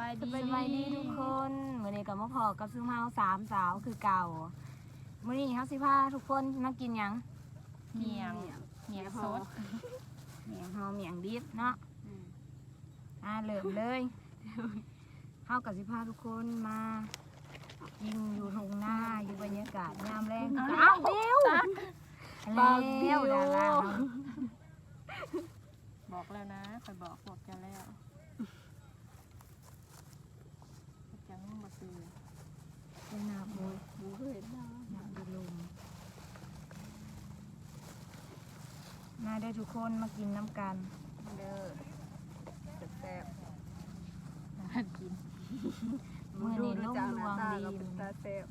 ສະບາຍດີ ສະບາຍດີທຸກຄົນ ມື້ນີ້ກໍມາພໍ້ກັບຊຸມເຮົາສາມສາວຄືເກົ່າ. ມື້ນີ້ເຮົາຊິພາທຸກຄົນມາກິນຫຍັງ? ໝ້ຽງ ໝ້ຽງສົດ ໝ້ຽງຫໍ່ ໝ້ຽງດິບເນາະ. ອືມ ອ່າ ເລີ່ມເລີຍ. ເຮົາກໍຊິພາທຸກຄົນມາກິນຢູ່ທົ່ງນາ ຢູ່ບັນຍາກາດຍາມແລງ. ອ້າວ ອ້າວ ດຽວ ດຽວ ດາລາ ບອກແລ້ວນະ ຂ້ອຍບອກພວກເຈົ້າແລ້ວ. ເຈົ້າຍັງບໍ່ຊື່ ເປັນໜ້າ ບໍ່ ບໍ່ເຄີຍເຫັນໜ້າ ໜ້າຢູ່ລົມ. ມາເດີທຸກຄົນ ມາກິນນຳກັນເດີ ແຊບໆ ກິນ. ມື້ນີ້ລົມລວງດີ ເປັນຕາແຊບ.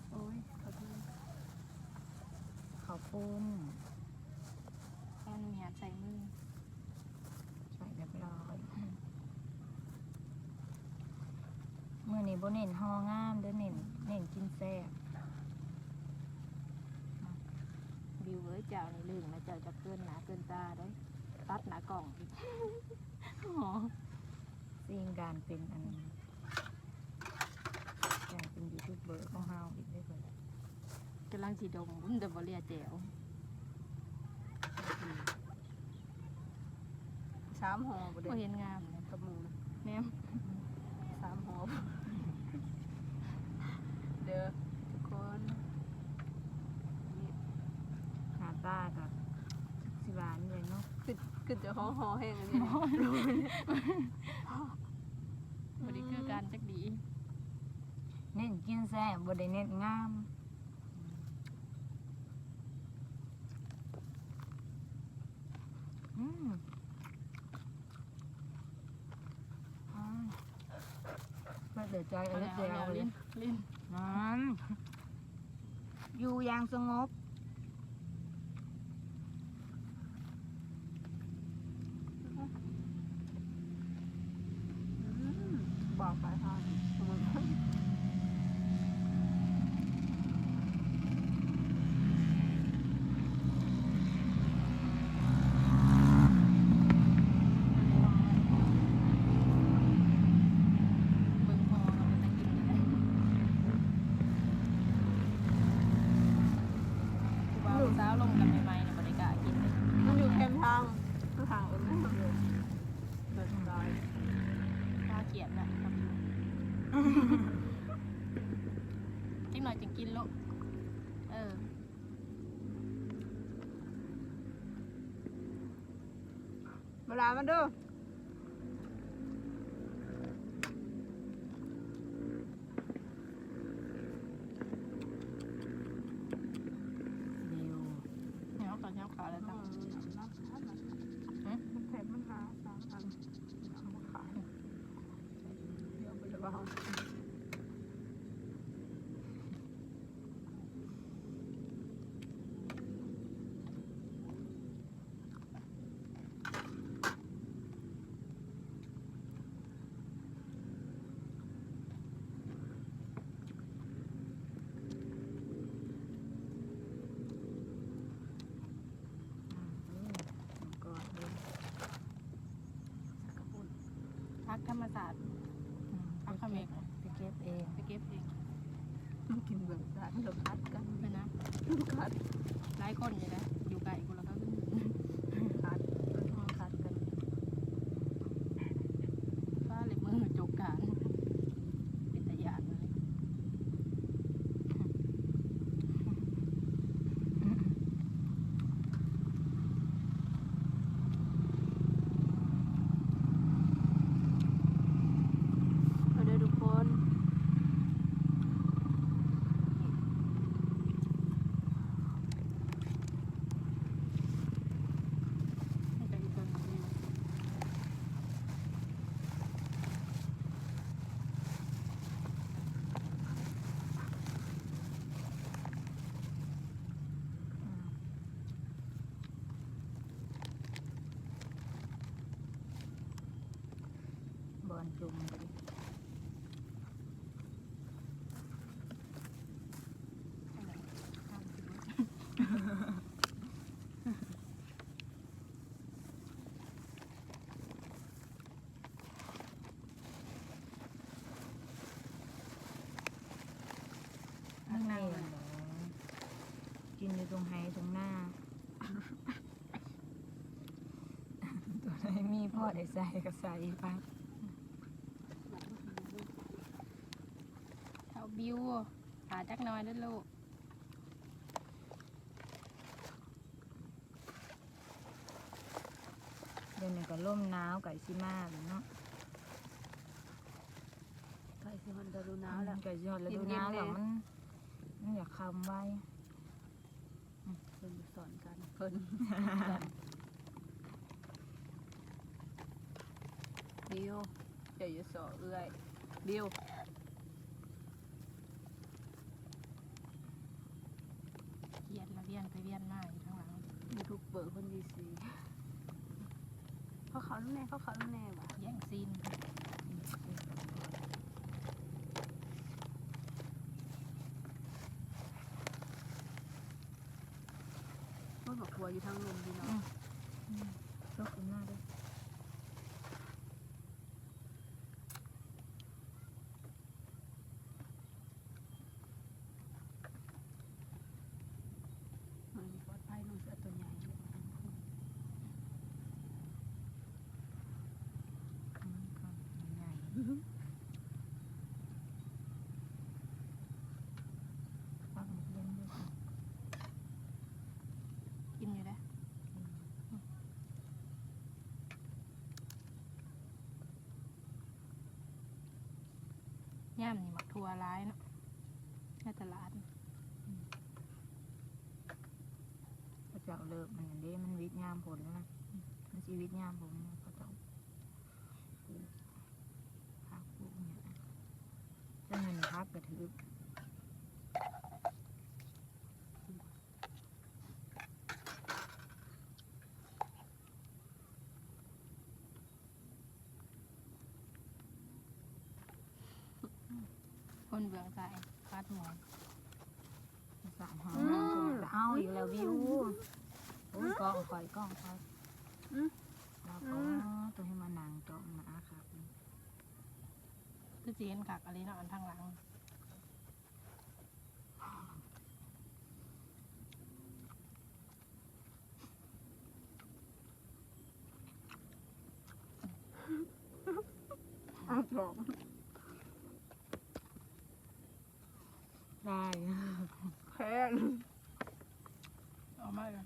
ໂອ້ຍ ຂໍໂທດ ເຂົ້າປຸ້ນ ແມ່ນມີຫຍັງໃສ່ມື ໃສ່ຮຽບຮ້ອຍ. ມື້ນີ້ບໍ່ເນັ້ນຫໍ່ງາມເດີ ເນັ້ນ ເນັ້ນກິນແຊບ. ບິວເອີຍ ເຈົ້ານີ້ລຶ້ງນະ ເຈົ້າຈະເກີນໜ້າເກີນຕາເດ້ ຕັດໜ້າກ້ອງອີກ. ອໍ ສິ່ງການເປັນອັນ ການເປັນຢູທູບເບີຂອງເຮົາອີກເດ້ເພິ່ນ. ກຳລັງຊິດົມ ແຕ່ບໍ່ເຫຼືອແຈວ. ສາມຫໍ່ບໍ່ໄດ້ ບໍ່ເຫັນງາມເລີຍ ກັບໝູ່ນະ ແນມ ສາມຫໍ່ ເດີທຸກຄົນ. ນີ້ ໜ້າຕາກໍຊິຫວານຢູ່ເນາະ ຄື ຄືຈະຫໍ່ໆແຮງອັນນີ້ ບໍ່ໄດ້ຄືກັນຈັກດີ. ເນັ້ນກິນແຊບ ບໍ່ໄດ້ເນັ້ນງາມ. ອືມ ອືມ ເບິດເດີໃຈ ເອົາແລ້ວ ເອົາແລ້ວ ເອົາແລ້ວ ຫຼິ້ນ ຫຼິ້ນ ນັ້ນ ຢູ່ຢ່າງສະຫງົບ. ອືມ ບອກໄປທາງ ເບິ່ງຫໍ່ເນາະ ເປັນຕາກິນເລີຍ. ຜູ້ບ່າວຜູ້ສາວລົມກັນໃໝ່ໆ ນີ້ບໍ່ໄດ້ກ້າກິນເລີຍ. ມັນຢູ່ແຄມທາງ ທາງເອີ້ນ ເດີນສາຍ ຕາກຽດແຫຼະ ຈັກໜ້ອຍຈຶ່ງກິນໂລດ. ເອີ ເວລາມັນເດີ. ເນາະ ຕອນຍາມຂາວແລ້ວ ອືມ ຫຶ? ມັນເຜັດ ມັນຫຼາຍ ສາມອັນ ເອົາມາຂາຍ ດຽວບໍ່ໄດ້ວ່າ. ຜັກທຳມະຊາດ ອືມ ຜັກຂະເໝກ ໄປເກັບເອງ ໄປເກັບເອງ. ມັນກິນເບື້ອງຊ້າຍ ມັນກໍຂັດກັນ ເປັນນະ ມັນຂັດ ຫຼາຍຄົນຢູ່ນະ ຢູ່ໃກ້ກູລະ ກໍຄືຂັດ ເພິ່ນກໍຂັດກັນ. ປ້າ ເລັບມືຈົກກາງ ເປັນຕາຢ້ານເລີຍ. ມາເດີທຸກຄົນ ນີ້ ນີ້ກໍອີກເຄິ່ງໜຶ່ງ. ບ່ອນຈຸ່ມ ເ ມີພໍໄດ້ໃສ່ກໍໃສ່ໄປ. ເຖົ້າບິວ ຖ້າຈັກໜ່ອຍເດີ້ລູກ. ດຽວນີ້ກໍລົມໜາວໃກ້ຊິມາແລ້ວເນາະ. ໃກ້ຊິຮອດລະດູໜາວແລ້ວ ໃກ້ຊິຮອດລະດູໜາວແລ້ວ ມັນ ມັນຢາກຄ່ຳໄວ. ອືມ ເພິ່ນຢູ່ສອນກັນ ເພິ່ນ ບິວ ເຈົ້າຢ່າສໍ້ເອື້ອຍ ບິວ. ກຽດລະ ວຽນໄປວຽນມາຢູ່ທາງຫຼັງ ຢູທູບເບີຄົນທີສີ່. ເຂົາເຂົ້ານຳແດ່ ເຂົາເຂົ້ານຳແດ່ຫວາ ແຍ່ງຊີນ. ໂອ້ຍ ໝາກຖົ່ວຢູ່ທາງລຸ່ມພີ່ນ້ອງ. ອືມ ອືມ ຕົກຂຶ້ນມາເດີ້. ມັນປອດໄພ ນ້ອງເສືອຕົວໃຫຍ່. ອືມ ໃຫຍ່ ປັກມັນເຢັນຢູ່ ກິນຢູ່ເດ້. ອືມ ຍາມນີ້ໝາກຖົ່ວຫຼາຍເນາະ ໃນຕະຫຼາດ. ອືມ ເຂົາເຈົ້າເລີກມັນເດ້ ມັນວິດຍາມຝົນແລ້ວນະ. ອືມ ມັນຊິວິດຍາມຝົນ ເຂົາເຈົ້າປູກຜັກປູກຫຍັງ ຈັ່ງນັ້ນຜັກກະຖືກ. ຄົນເບື້ອງຊ້າຍ ປາດໝໍ້ ສາຍຫອມ ອືມ ເອົາອີກແລ້ວ ວິວ. ໂອ້ຍ ອືມ ກ້ອງຂ້ອຍ ກ້ອງຂ້ອຍ. ອືມ ລາວກໍ ອືມ ໂຕໃຫ້ມານັ່ງຈ້ອງໜ້າຄັກ ຄືຊິເຫັນຄັກອີ່ຫຼີເນາະ ອັນທາງຫຼັງ. ເອົາຈອກ ໄດ້ ແພງ ເອົາມາເລີຍ.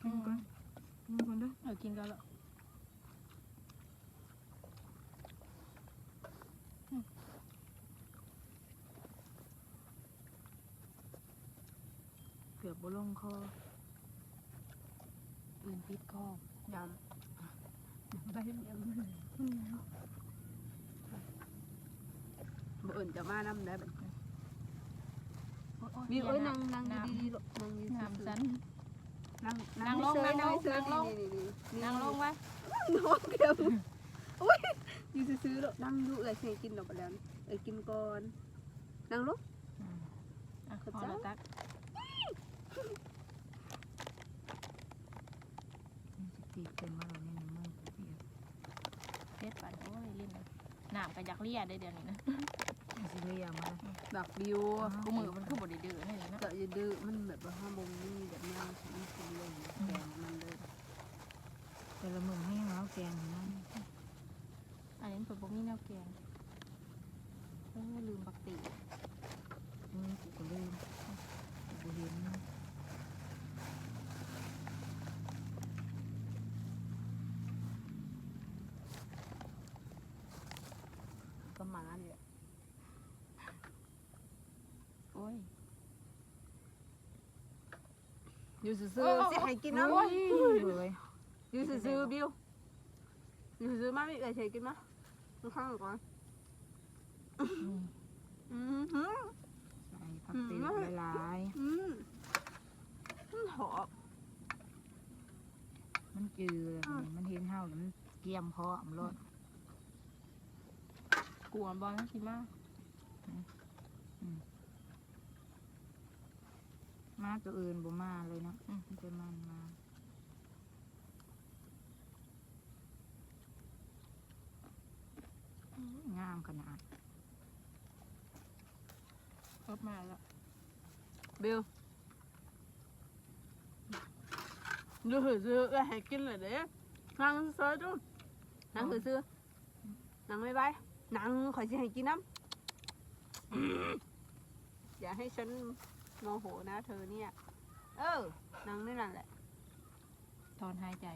ກິນກ່ອນ ກິນກ່ອນເດີ້. ເອີ ກິນກ່ອນລະ. ອືມ ເກືອບບໍ່ລົງຄໍ ອື່ນຕິດຄໍ ຢ້ານ ຢ້ານໄປເຮັດຫຍັງ ບໍ່ເອີ້ນເຈົ້າມານຳໄດ້ບັດນີ້. ໂອ້ຍ ໂອ້ຍ ມີ ໂອ້ຍ ນັ່ງ ນັ່ງ ນັ່ງດີໆ ລູກ ນັ່ງດີໆ ນ້ຳສັ່ນ. ນັ່ງ ນັ່ງລົງ ນັ່ງລົງ ນັ່ງລົງ ນີ້ໆໆ ນັ່ງລົງໄວ້ ນ້ອງເກມ. ໂອ້ຍ ຢູ່ຊື່ໆ ລູກ ນັ່ງຢູ່ ເອື້ອຍຊິໃຫ້ກິນດອກ ບັດແລ້ວນີ້ ເອື້ອຍກິນກ່ອນ ນັ່ງລົງ. ອືມ ອ່ະ ຂໍເຈົ້າ ພໍແລ້ວ ຕັກ. ມັນຊິຕິດເຕັມມາແລ້ວນີ້ ມືກະເປຍກ ເຮັດປານ ໂອ້ຍ ຫຼິ້ນ ນ້ຳກະຢາກເລຍເດ້ ດຽວນີ້ນະ ມັນຊິເລຍມາ. ອືມ ດອກດິວ ອໍ ຄູ່ມື້ມັນຄືບໍ່ໄດ້ດື້ແນວນີ້ເນາະ ກະຢ່າດື້ ມັນແບບວ່າເຮົາບໍ່ມີແບບແນວທີ່ມັນກິນເລີຍ ອືມ ແກງມັນເລີຍ ແຕ່ລະມື້ໃຫ້ເຮົາແກງໃຫ້ມັນ. ອັນນີ້ເພິ່ນບໍ່ມີແນວແກງ. ໂອ້ ລືມບັກຕີ ອືມ ກູກະລືມ ກູກະບໍ່ເຫັນ. ປະມານນີ້ແຫຼະ ໂອ້ຍ. ຢູ່ຊື່ໆ ໂອ້ຍ ຊິໃຫ້ກິນນຳ ໂອ້ຍ ເອີຍ ຢູ່ຊື່ໆ ບິວ ຢູ່ຊື່ໆ ມາ ເອື້ອຍຊິໃຫ້ກິນ ມາ ມາຂ້າງກ່ອນ. ອືມ ອືມ ໃສ່ຜັກ ອືມ ເຕຍຫຼາຍໆ ອືມ ມັນຫອມ ມັນຈື່ແລ້ວ ອືມ ມັນເຫັນເຮົາແລ້ວ ມັນກຽມພ້ອມໂລດ. ອືມ ກົວບໍ່ ມັນຊິມາ ອືມ ອືມ. ໝາຕົວອື່ນບໍ່ມາເລີຍເນາະ ອືມ ມີແຕ່ມັນມາ. ອືມ ງາມຂະໜາດ ເອີບມາແລ້ວ ບິວ. ຢູ່ຊື່ໆ ເອື້ອຍໃຫ້ກິນແລ້ວເດ້. ນັ່ງເຊີໆ ດູ ນັ່ງຊື່ໆ ນັ່ງໄວໆ ນັ່ງ ຂ້ອຍຊິໃຫ້ກິນນຳ. ຢ່າໃຫ້ສັນໂມໂຫນະເທີເນຍ. ເອີ ນັ່ງໃນນັ້ນແຫຼະ ຖອນຫາຍໃຈ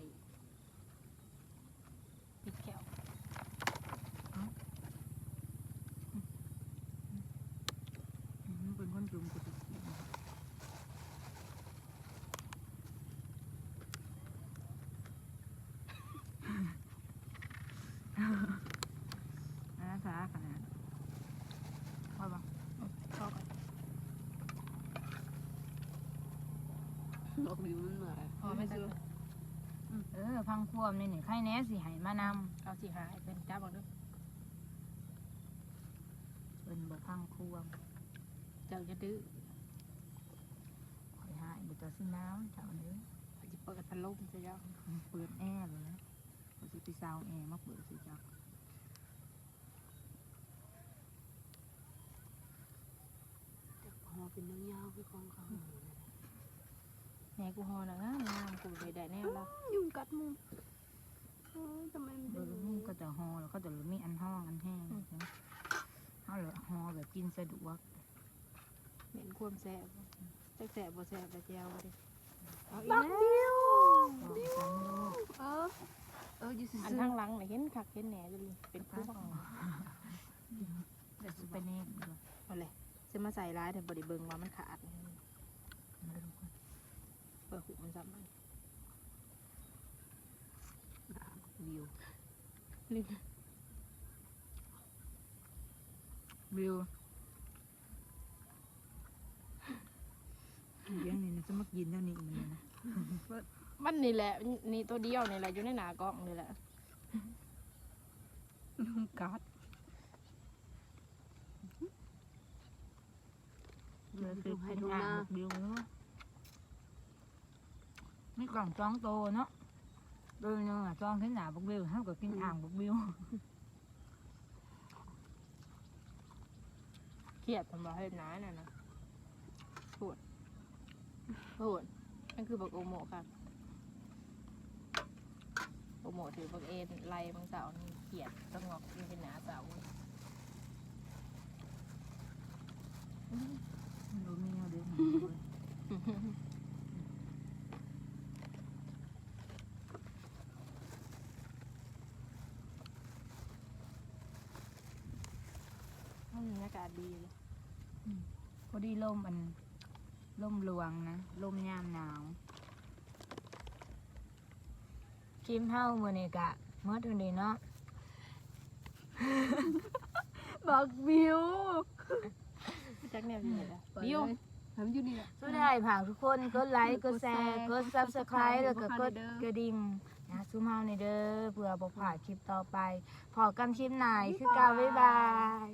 ປິດແຂ້ວ. ອືມ ເປັນຄົນຈຸ່ມ ອາສາຂະໜາດ. ພໍບໍ່? ພໍກ່ອນ. ນກນີ້ມັນມາ ພໍແມ່ນ ເອີ ພັງຄວາມນີ້ນີ້ ໃຄແດ່ຊິໃຫ້ມານຳ. ເອົາຊິຫາໃຫ້ເພິ່ນຈັບເບິ່ງເດີ. ເພິ່ນບໍ່ຟັງຄວາມ. ເຈົ້າຢ່າດື້. ຂ້ອຍຮ້າຍບໍ່ ເຈົ້າຊິໜາວເຈົ້າເດີ. ຂ້ອຍຊິເປີດພັດລົມໃສ່ເຈົ້າ. ເປີດແອໂລດນະ. ຂ້ອຍຊິໄປເຊົ່າແອມາເປີດໃສ່ເຈົ້າ. ຈັກຫໍ່ເປັນຍາວໆ ຄືຂອງເຂົາ. ແມ່ກູຫໍ່ນະງາມໆ ກູໄປໄດ້ແນວລະ. ຍຸງກັດມື. ເອີ ທຳໄມມັນເປັນ ເບິ່ງ ເຂົາເຈົ້າຫໍ່ແລ້ວ ເຂົາເຈົ້າມີອັນຮອງອັນແຮງ. ອືມ ເຮົາລະຫໍ່ແບບກິນສະດວກ. ເນັ້ນຄວາມແຊບ ຈັກແຊບບໍ່ແຊບລະແຈ່ວເດ້. ເອົາອີກແລ້ວ ບັກບິວ ບິວ. ເອີ ເອີ ຢູ່ຊື່ໆ ອັນທາງຫຼັງນະເຫັນຄັກເຫັນແນ່ຢູ່ ເປັນພວງ. ດຽວຊິໄປແນມເບິ່ງ. ເອົາແຫຼະ ຊິມາໃສ່ຫຼາຍແທ້ ບໍ່ໄດ້ເບິ່ງວ່າມັນຂາດ. ເບິ່ງຫູມັນຊ້ຳ. ບິວ ບິວ ດຽວນີ້ນະ ຈະມາກິນແນວນີ້ອີກນະ. ມັນນີ້ແຫຼະ ນີ້ໂຕດຽວນີ້ແຫຼະ ຢູ່ໃນໜ້າກ້ອງນີ້ແຫຼະ ຍຸງກັດ. ເລີຍຄືກິນອ່າງບັກບິວເນາະ. ມີກ້ອງສອງໂຕເນາະ ໂຕໜຶ່ງອະ ສ່ອງເຫັນໜ້າບັກບິວ ເຮົາກໍກິນອ່າງບັກບິວ. ຄຽດເພິ່ນບໍ່ເຮັດໜ້ານັ້ນນະ. ໂພດ ໂພດ ມັນຄືບັກໂອໂມະຄັກ. ໂອໂມະຖືກບັກເອນໄລ່ມື້ເຊົ້ານີ້ ຄຽດສະຫງົບຢູ່ເປັນໜ້າເສົ້າ. ບໍ່ມີແນວເດີ. ອືມ ບັນຍາກາດດີເລີຍ. ອືມ ພໍດີລົມ ອັນ ລົມຫຼວງນະ ລົມຍາມໜາວ. ຄລິບເຮົາມື້ນີ້ກະໝົດເທົ່ານີ້ເນາະ. ບັກບິວ ຈັກແນວຊິເຮັດລະ ບິວ ໃຫ້ມັນຢູ່ນີ້ແຫຼະ. ສຸດທ້າຍຝາກທຸກຄົນກົດໄລ ກົດແຊ ກົດ Subscribe ແລ້ວກໍກົດກະດິ່ງໃຫ້ຊຸມເຮົາແດ່ເດີ ເພື່ອບໍ່ພາດຄລິບຕໍ່ໄປ. ພໍ້ກັນຄລິບໜ້າຄືເກົ່າ ບາຍບາຍ.